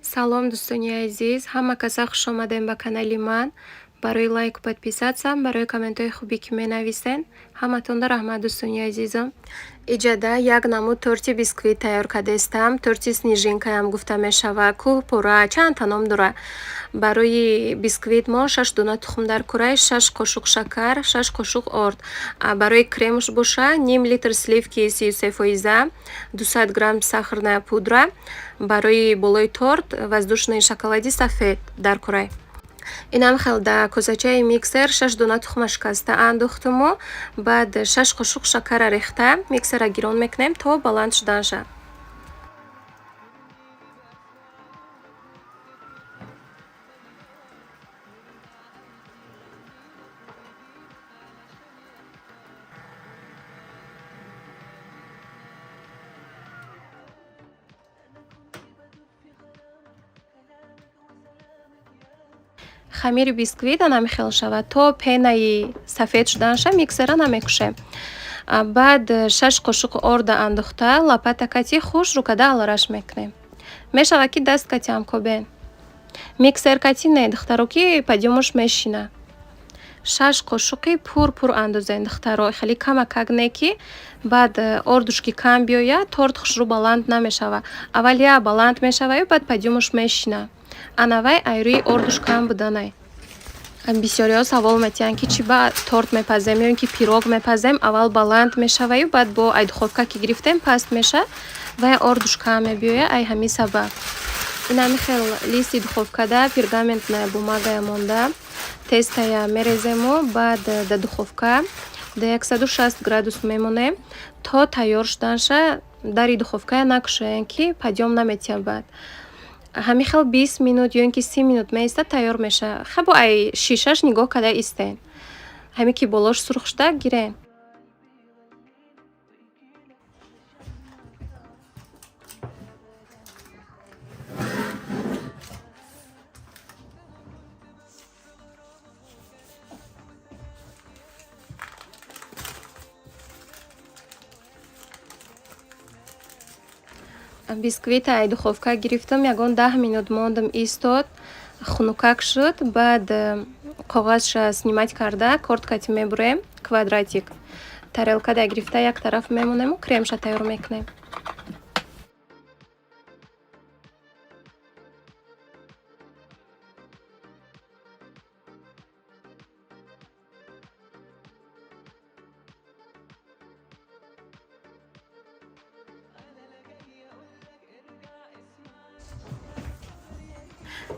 Салом, дӯстони азиз, ҳама каса хушомадем ба канали ман. Барои лайку подписаться, барои комментҳои хубе, ки менависен, ҳаматонда раҳмат, дӯстони азизам. Иҷада як намуд торти бисквит тайёр кардастам. Торти снежинкаям гуфта мешавад, кӯҳпора, чандта ном дорад. Барои бисквит мо шаш дона тухм дар кӯрай, шаш қошуқ шакар, шаш қошуқ орд. Барои кремш боша ним литр сливки 33 фоиза, 200 грамм сахарная пудра. Барои болои торт воздушный шоколади сафед дар кӯрай. Инам хел да косачаи миксер шаш дона тухма шикаста андохтуму баъд шаш қошуқ шакарра рехта, миксерра гирон мекунем то баланд шуданша. Хамири бисквит ана хел шавад, то пенаи сафед шуданша миксерра намекушем. Баъд шаш қошуқ орда андохта, лопата кати хушрӯ када алараш мекунем. Мешавад, ки даст катиам кобен, миксер кати не, духтаро, ки подъёмуш мешина. Шаш қошуқи пур пур андозен, духтаро, хеле камакак не, ки баъд ордуш ки кам биёяд, торт хушрӯ баланд намешавад. Аввал як баланд мешаваю, баъд подъёмуш мешина. Анавай айрӯи ордуш кам буданай. Бисёриҳо савол метиҳанд, ки чӣ ба торт мепазем ё ин ки пирог мепазем, аввал баланд мешаваю, баъд бо ай духовка ки гирифтем, паст мешавад, вай ордуш кам мебиёяд. Ай ҳамин сабаб инами хел листи духовкада пергаментная бумагая монда, тестая мерезему, баъд да духовка да 160 градус мемонем то тайёр шуданша. Дари духовкая накушоем, ки подъём наметиҳад. Баъд ҳамин хел 20 минут ё ин ки 30 минут меистад, тайёр мешавад. Хабо ай шишаш нигоҳ карда истен, ҳамин ки болош сурх шуда, гирен. Бисквита ай духовка гирифтам, ягон 10 минут мондам, истод, хунукак шуд. Баъд коғазша снимать карда, корд кати мебурем квадратик, тарелкада гирифта, як тараф мемонему, кремша тайёр мекунем.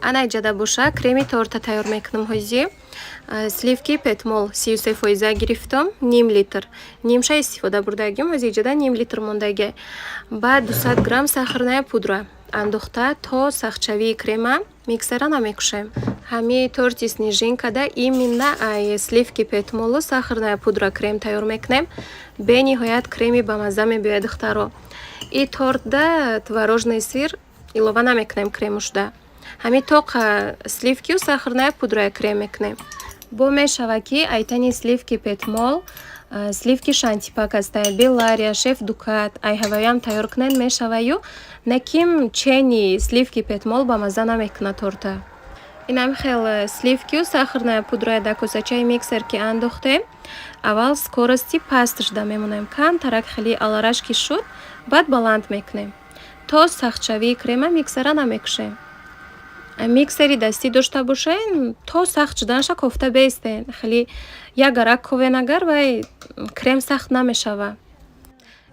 Ана иҷада боша креми торта тайёр мекунам. Ҳози сливки Петмол 33 фоиза гирифтам, ним литр, нимша истифода бурдагим, ҳози иҷада ним литр мондагӣ. Баъд 200 грамм сахарная пудра андохта, то сахтшавии крема миксера намекушем. Ҳами торти снежинкада именно ай сливки Петмолу сахарная пудра крем тайёр мекунем. Бениҳоят креми бамазза мебиёяд, духтаро. И тортда творожный сыр илова намекунем кремушда, ҳамин тоқа сливкию сахарная пудрая крем мекунем. Бо мешавад, ки айтани сливки Петмол сливки Шантипак ҳастай, Белария, Шеф Дукат, ай ҳавоям тайёр кунед, мешаваю, неким чени сливки Петмол бамазза намекунад торта. Инам хел сливкию сахарная пудрая дар косачаи миксер ки андохтем, аввал скорости паст шуда мемонем, камтарак хеле алараш ки шуд, баъд баланд мекунем. То сахтшавии крема миксера намекушем. Миксери дастӣ дошта бошен, то сахт шуданаша кофта бестен, хеле як гарак ковен, агар вай крем сахт намешавад.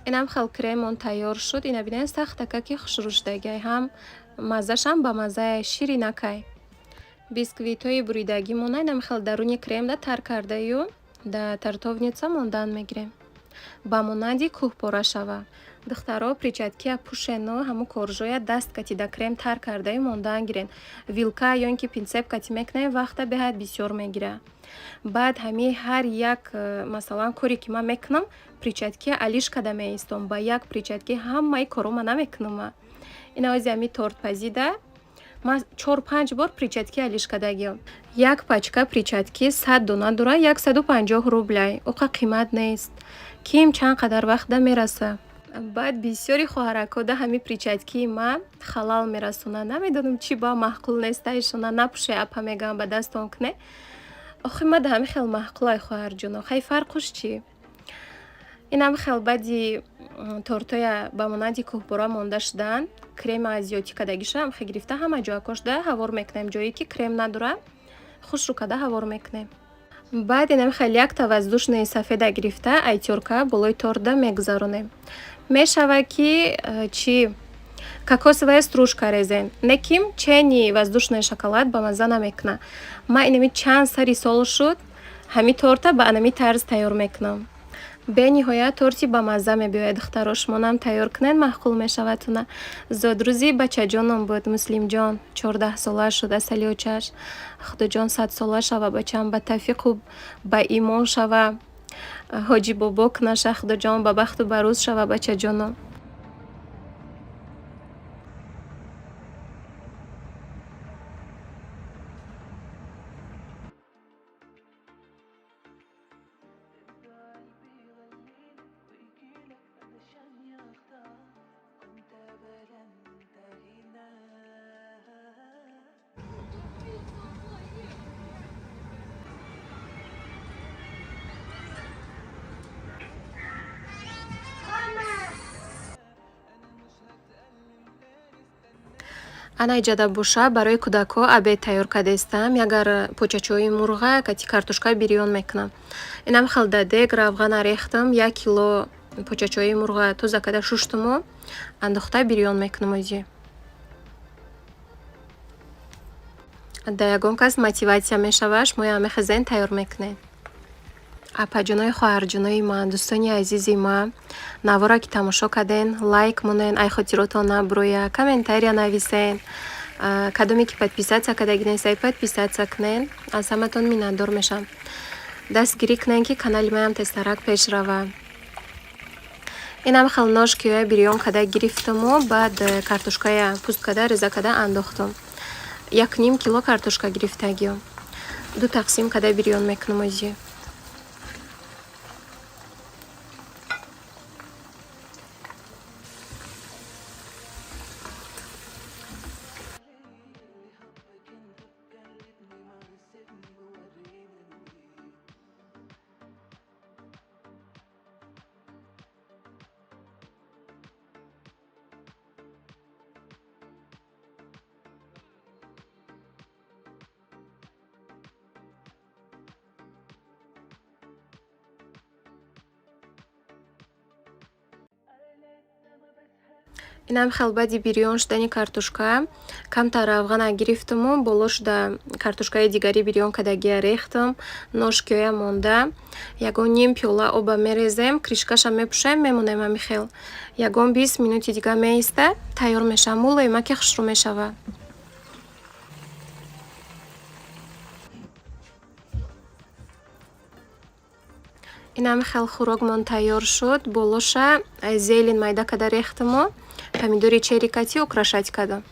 Инам хел кремон тайёр шуд. Ина бинед, сахтака ки хушрӯ шудагиай, ҳам маззашам ба маззаи ширинакай. Бисквитҳои буридагимона инам хел даруни кремда тар кардаю, да тортовница мондан мегирем, ба монанди кӯҳпора шава. Духтаро, перчаткия пӯшену ҳамун коржоя даст кати да крем тар кардаю мондан гирен. Вилка ё ин ки пинцет кати мекунем, вақта беҳад бисёр мегирад. Баъд ҳамин ҳар як масалан, коре ки ман мекунам, перчаткия алиш када меистом. Ба як перчатки ҳамаи корома намекунам. Ма ина ози ҳами тортпазида ман чор панҷ бор перчатки алиш кардагиам. Як пачка перчатки 100 дона дора, 150 рубляй, оқа қимат нест, ким чанд қадар вақт да мераса. Баъд бисёри хоҳаракҳо да ҳами перчаткии ма халал мерасонанд. Намедонам, чӣ ба маъқул нестаишона. Напӯше, апа, мегӯям, ба дастон куне. Охи, ма да ҳами хел маъқулай, хоҳарҷоно. Хай, фарқуш чӣ? Инам хел баъди тортоя ба монанди кӯҳбора монда шудаанд. Крема зиёдтӣ кардагиша ҳамхе гирифта, ҳама ҷоякошда ҳавор мекунем. Ҷое ки крем надора, хушрӯ карда ҳавор мекунем. Баъд инам хел якта воздушный сафеда гирифта, ай тёрка болои тортда мегузаронем. Мешавад, ки чӣ, кокосовая стружка резем, лекин чени воздушный шоколад ба мазза намекунад. Ман инами чанд сари сол шуд, ҳами торта ба анами тарз тайёр мекунам. Бениҳоят торти бамазза мебиёяд. Духтаро, шумонам тайёр кунед, маъқул мешавадтуна. Зодрӯзи бачаҷоном буд, Муслимҷон 14сола шуд, асали очаш. Худоҷон, 100сола шава бачам, ба тавфиқу ба имон шава, ҳоҷи бобо кунаша. Худоҷон, ба бахту ба рӯз шава бачаҷоном. Ана иҷада боша, барои кӯдакҳо обед тайёр кардаистам. Ягар почачои мурға кати картошка бирён мекунам. Инам хел да дег равғана рехтам, 1 кило почачои мурға тоза карда шуштуму андохта бирён мекунам. Ози да ягон кас мотивация мешава, шумоям мехезен, тайёр мекунед. Апаҷонои, хоҳарҷонои ман, дӯстони азизи ман, навора ки тамошо карден, лайк монен, ай хотиротон набуроя, комментария нависен. Кадоме ки подписаться кардаги нестай, подписаться кунен. Аз ҳаматон миннатдор мешавам. Дастгирӣ кунен, ки канали маям тезтарак пеш рава. Инам хел ножкиҳоя бирён карда гирифтаму баъд картошкая пӯст карда, реза карда андохтам. 1,5 кило картошка гирифтагиём, ду тақсим карда бирён мекунам ози. Инам хел баъди бирён шудани картошка камтар равғана гирифтаму боло шуда картошкаи дигари бирён кардагия рехтам. Ножкиҳоя монда, ягон ним пиёла оба мерезем, крышкаша мепӯшем, мемонем. Ҳами хел ягон 20 минути дига меиста, тайёр мешава, мулоимаки хушрӯ мешавад. Инам хел хӯрокмон тайёр шуд. Болоша зелень майда карда рехтаму помидори черри кати украшать кардам.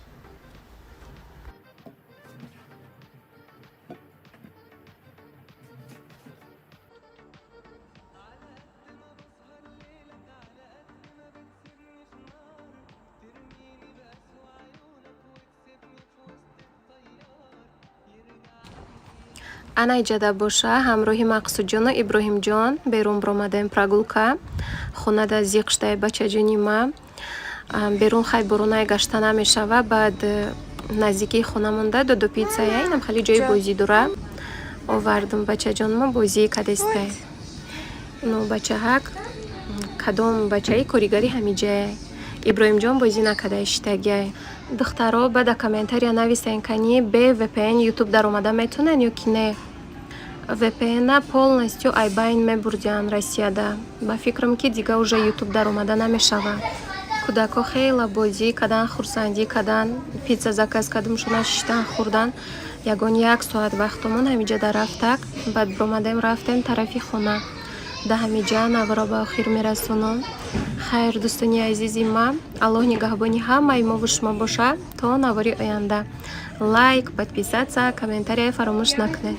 Ана иҷада боша, ҳамроҳи Мақсудҷону Иброҳимҷон берун баромадем прогулка. Хонада зиқ шудаи бачаҷони ма. Берун хай боронай гашта намешава. Баъд наздикии хона монда Додо Пиццая, инам хеле ҷои бозӣ дора. Овардум бачаҷонмо, бозӣ кадестай. Ну, бачаҳак, кадом бачаи коригари ҳамиҷае. Иброҳимҷон бозӣ накарда, иштагиай. Духтаро, бада комментария нависен, кани бе VPN Ютуб даромада метонен ё ки не? VPN-а полностью айбайн мебурдиан Россияда. Ба фикрам, ки дига уже Ютуб даромада намешавад. Кӯдакҳо хела бозӣ кардан, хурсандӣ кардан. Пицца заказ кардам, шуна шиштан, хӯрдан. Ягон як соат вақтомон ҳамиҷада рафтак. Баъд биромадем, рафтем тарафи хона. Да ҳамиҷа наворо ба охир мерасонам. Хайр, дӯстони азизи ман, Аллоҳ нигаҳбони ҳамаи мову шумо бошад. То навори оянда, лайк, подписаться, комментария фаромӯш накунед.